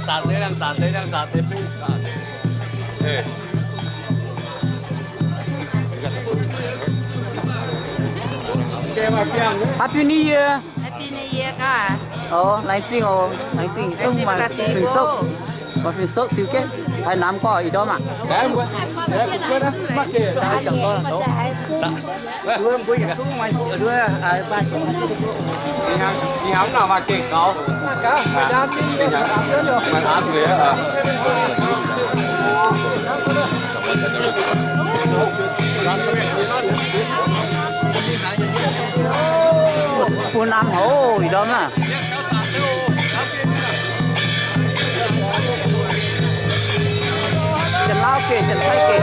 Zanc deix, zanc deix, zanc deix, zanc deix. Happy New Year. Happy New Year, guys. Oh, laengz zingh oc, laengz zingh. Laengz zingh, maaih fin-soqv, maaih fin-soqv ziux jienv, haih namx gorx ih ndorm aqv. Bun namx haic ih ndorm naaiv. Janx-lauv geh, janx-taiv geh.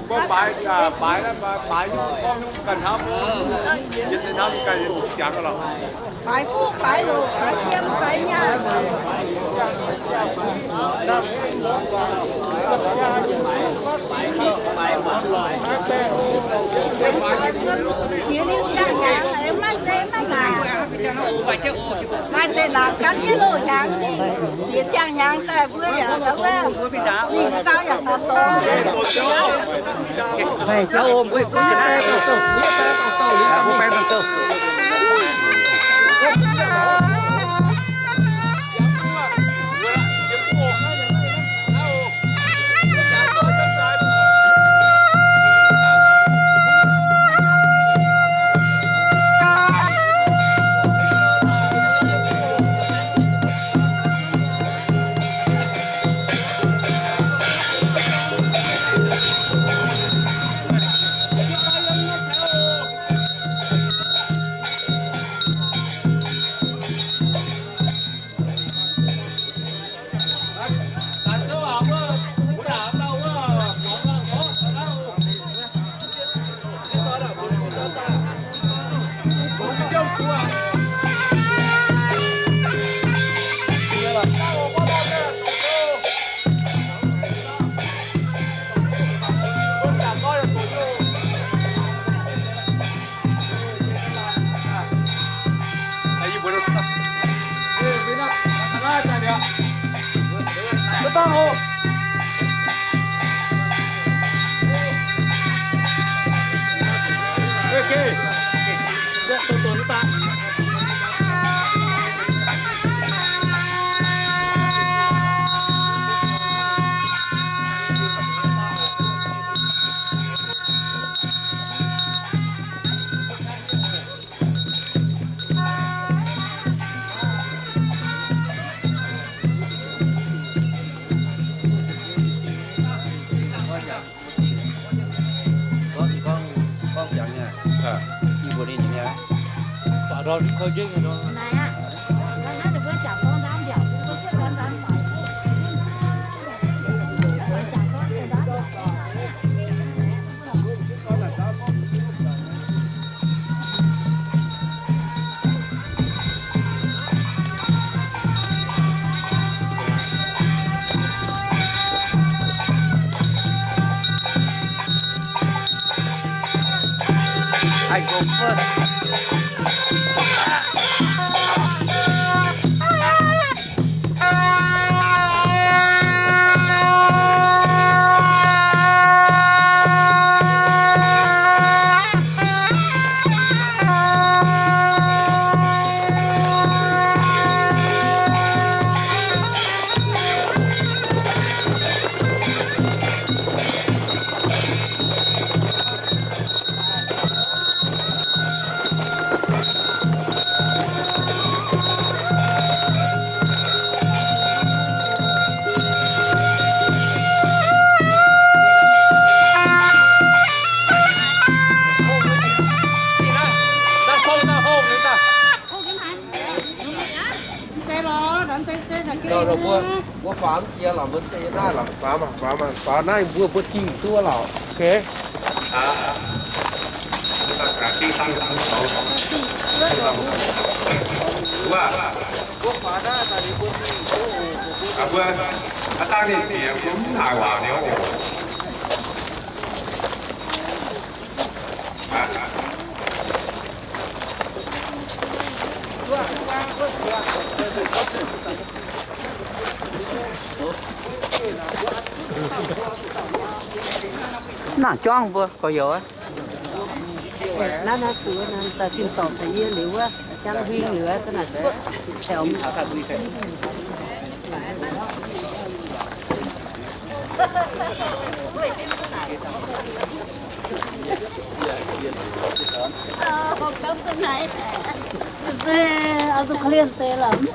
Gorngv baaix, baaix, baaix nyungc gorngv nyungc ganh hnamv, yietc zungv hnamv ganh yietc zungv jangx lorqc. Baaix fuqv baaix loc, baaix siem baaix nyaanh. Jiex liuz ziangh hnyangx, maiv zeiz maiv maaih. Maaih zeiz laatc gan jienv loh hnyangx, jiex ziangh hnyangx daaih mbuo yaac gauh wuov, ninh gauh yaac taux dongh. Faaux jiex lorqc, mbuo se naaiv lorqc, faaux maah, faaux maah, faaux naaiv mbuo, mbuo dingh duqv lorqc. Ok. Mbuo, mbuo dangh ninh jiex, mbuo mv haih waac nyei oc. Nangc juangv mbuo gorx-youz. Naaiv, naaiv zuqc naaiv daaih zinh dorngc caux yie liuz wuov, jangv huing liuz, za'naaic cuotv taux. Oix zuqc klien deix lorqc.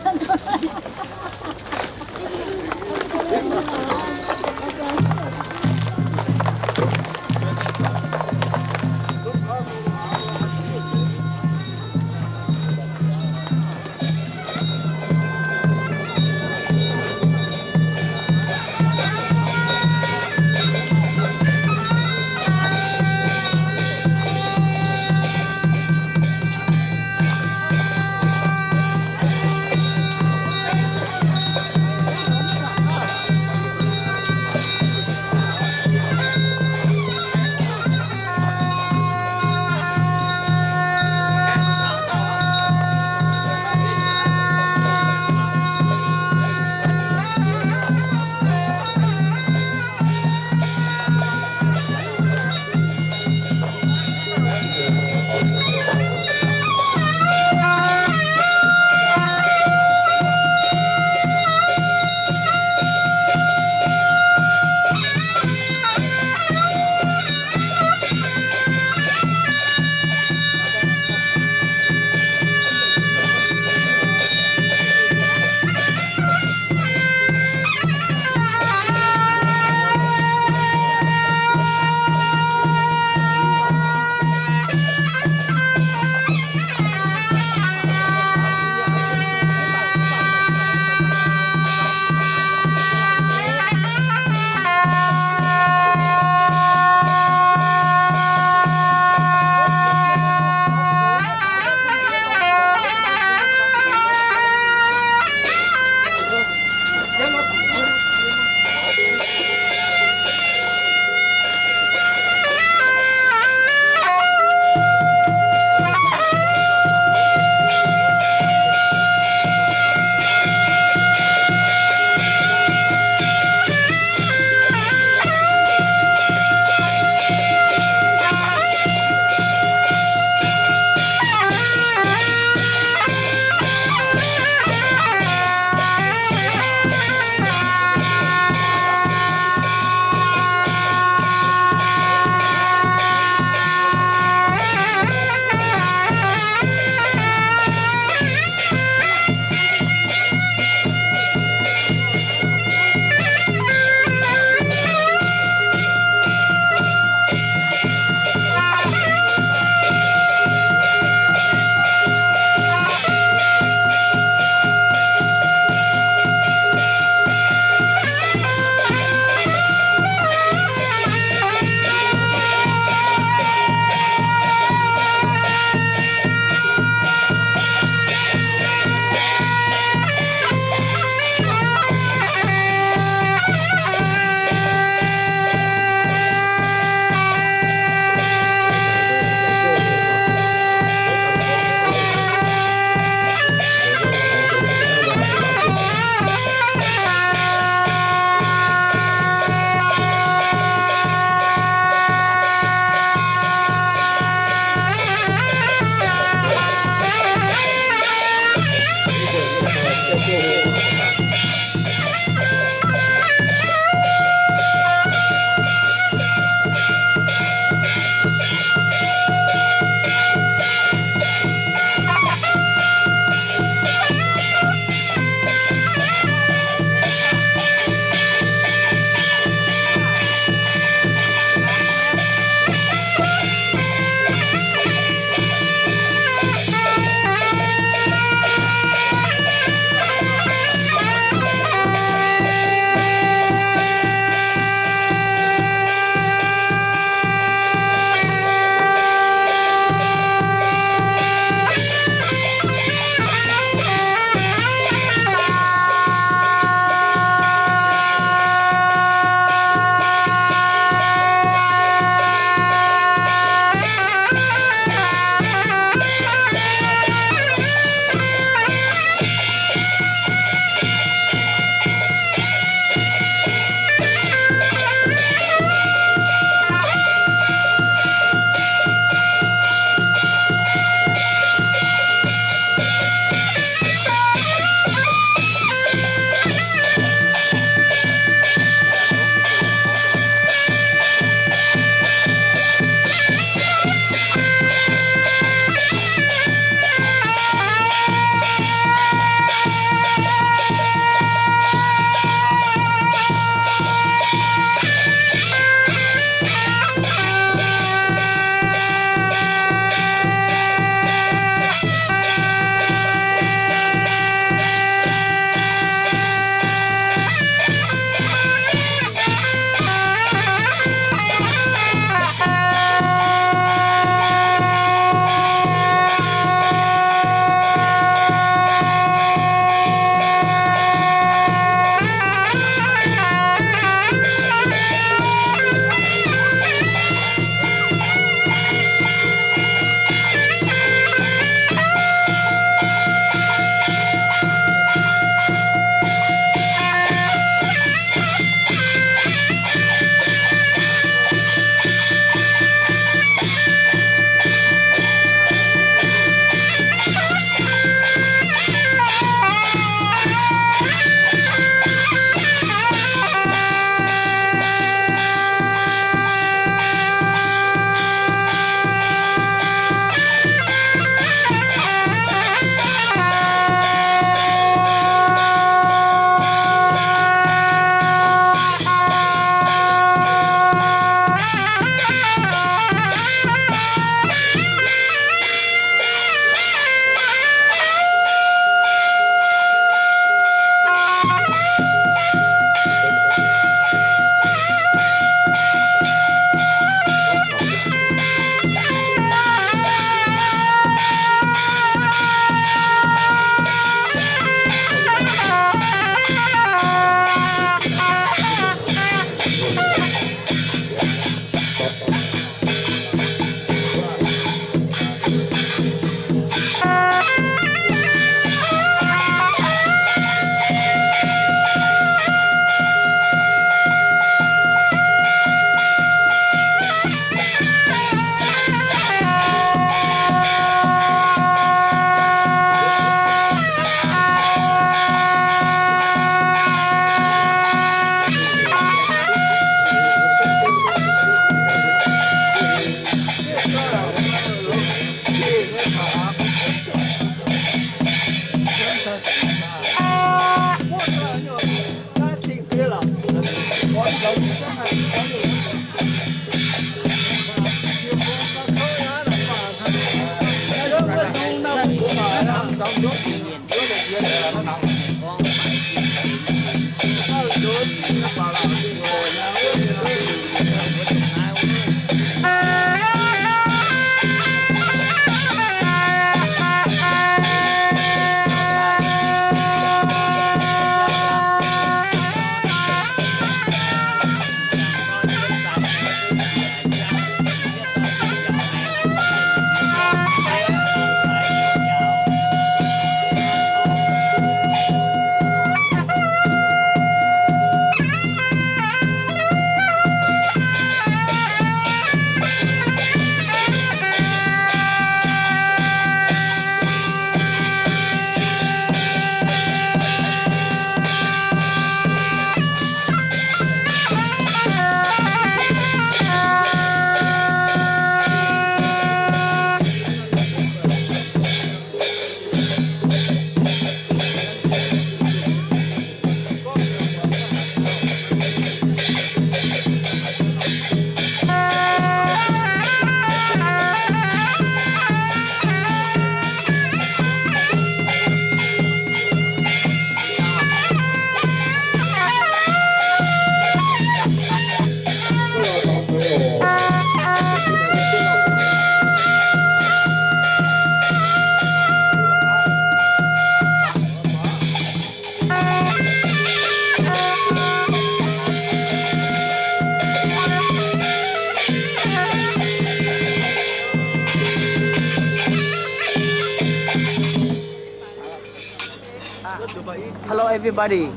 Hello, everybody.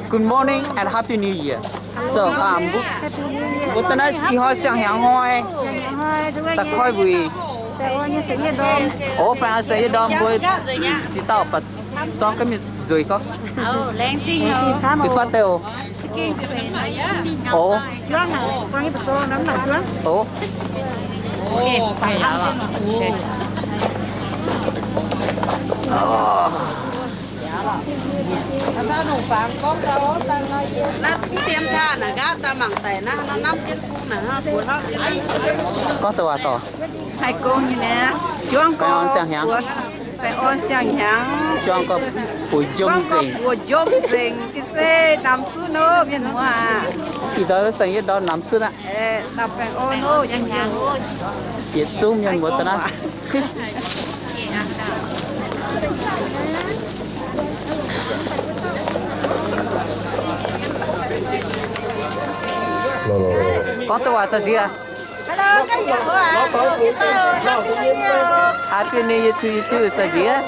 Good morning and Happy New Year. So, um, mbuo, mbuo da'naaiv ih hnoi siang-hnyangx hnoi, da'koi wuic. O, baengh orn saeng-yietv ndorm mbuo ziex dauh baac zorqv ga'mienh nzueic gorngv. Ziepc faatv deix oc. O. O. Naaiv dien paah naaic nqaatv daaih mangc daic naaiv, naaiv namv jienv bung naaic, buoz hnangv jienv. Gorngv deix waac dorh. Haih gong nyei naaic, juangv gorx, baengh orn siang-hnyangx. Juangv gorx buoz njomv nzengc. Buoz njomv nzengc, ga'sie namx zunv oc, mienh muoz aac. Ih ndorm saeng-yietv ndorm namx zunv aqv. Yietc zungv mienh muoz da'naaiv. Gorngv deix waac za'gengh. Happy New Year to you too, za'gengh.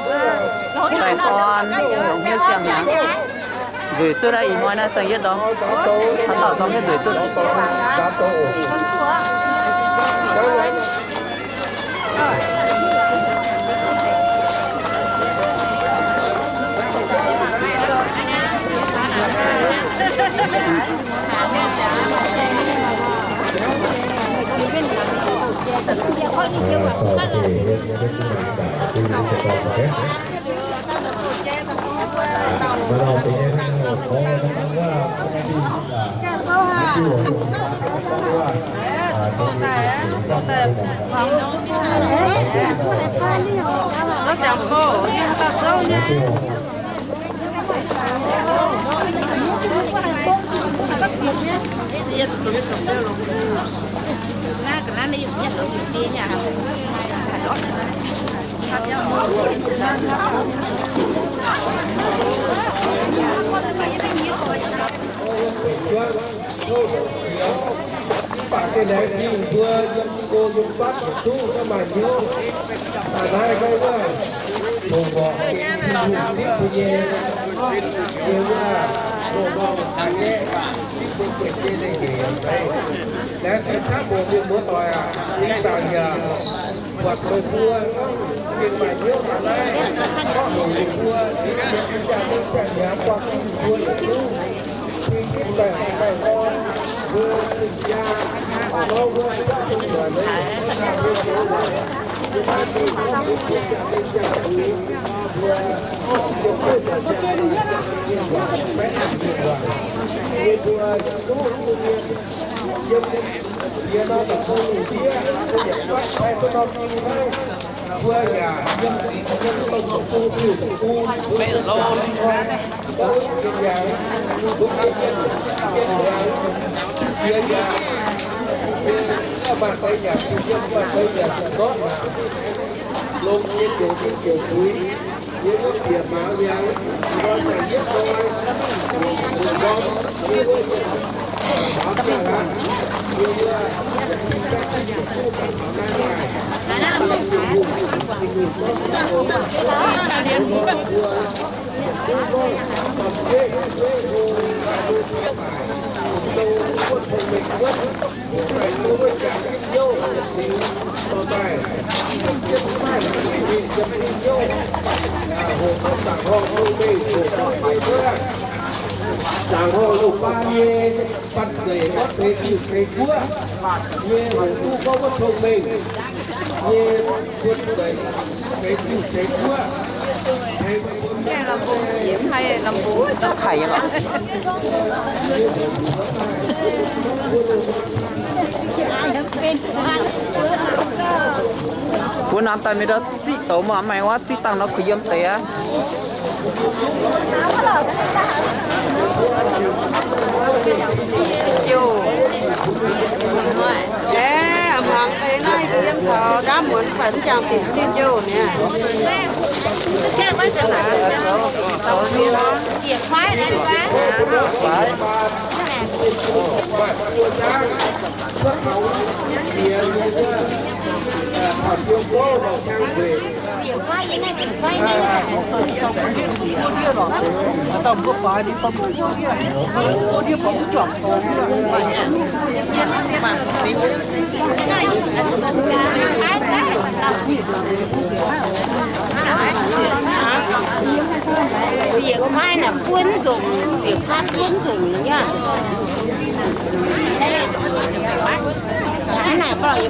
Baengh orn, longc hnyouv siang-hnyangx. Nzueic sutv aqv, ih hnoi naaiv saeng-yietv ndorm, haaix dauh zorqv jienv nzueic sutv. Mv baac gengh laengz zingh mbuo yiem go yiem fatv duqv ga'naaiv maaih hnyouv. Daaih naaiv gorngv wuov, dongh mborqc Tin-Hungh zipv mbuo nyei, yiem wuov, dongh mborqc haiz nyei, zipv mbuo gueic jienv lengh nyeic yaac fai. Laengz zingh camv mbuo mienh muoz-doic aac, ih zanc yaac buatc meih mbuo gorngv gengh maaih hnyouv daaih naaiv, gorngv heuc meih mbuo zipv mbuo zipv ziangh mingh ziangh hnyangx buangh duqv mbuo nyei duqv. Bing zipv baengh baengh orn mbuo zinh nyaanh, orn nor mbuo zipv duqv mbuo nyei, mbuo zipv mbuo nyei. Zaangc horngh lungh baan nyei fatv zeic gorngv deix diuh deix guoqv nyei, hoqc duqv gorngv wuov cong-mengh nyei, buonv zeic deix diuh deix guoqv. Mbuo namx daaih mingh ndau ziqv douz mangc maengx wuov, ziqv dangh nor kuh yiem deix aqv. Aengx muangx deix naaiv yiem taux ndaamv muonz fai mv jangx dingc jienv jouh niaa. Sieqv kuaaiv naaic buonv nzongc, sieqv kuaaiv buonv nzongc nyei. Hnangv naaic yie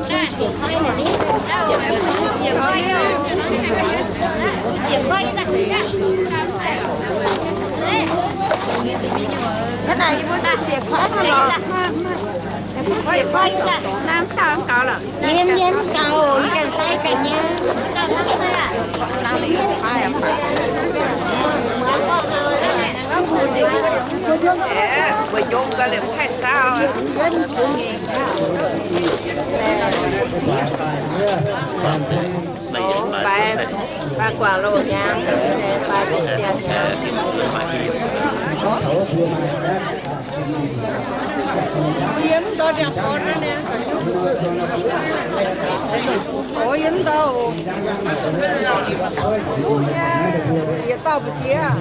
mbuo duqv sieqv kuaaiv lorqc. Yiem, yiem gaux, yie ganh sai ganh nyei. Mbuo yiem ga'liemh haih saau. Baaix, baaix guangc loz-hnyangx, baaix bieqc siang-hnyangx. Yie mv ndau ndiangx-born naaiv niaa. Oix yie mv ndau. Yietc dauh mbu'ziex.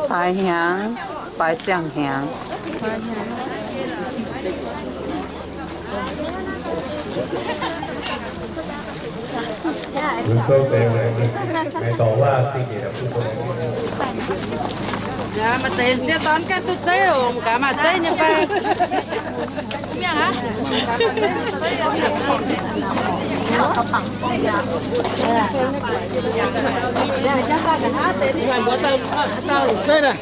Baaix hnyangx, baaix siang-hnyangx. Maaih deix sieqv dorn ganh duqv zeiv oc, mv gaax maaih zeiv nyei fai? Zeiv naaic.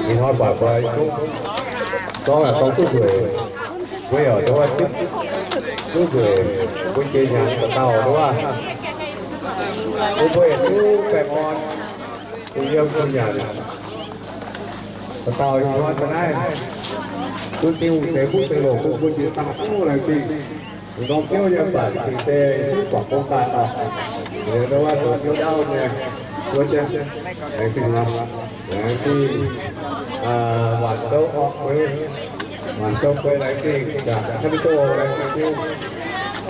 Ninh hnoi buatc mbuo gorngv aqv, gorngv duqv nzueic. Mbuo yaac duqv duqv nzueic, mbuo jiex hnyangx dauh dauh nduov. Mbuo mbuo yaac duqv baengh orn, mbuo yiem mbuo nyanc. Dauh dauh ih hnoi daaih naaiv, mbuo Tin-Hungh deix fuqv deix loc bun mbuo jiex dangh duqv laengz zingh. Ninh gorngv biouv yiem baac cingx se duqv guangc gong daaih oc. Liuz ndau wuov zoux jienv ndau nyei, wuov jienv, laengz zingh nor, laengz zingh, waanc zouv orqc, waanc zouv guei laengz zingh, gaax, gaax, gaax, laengz zingh,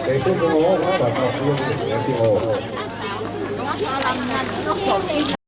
laengz zingh oc, laengz zingh oc.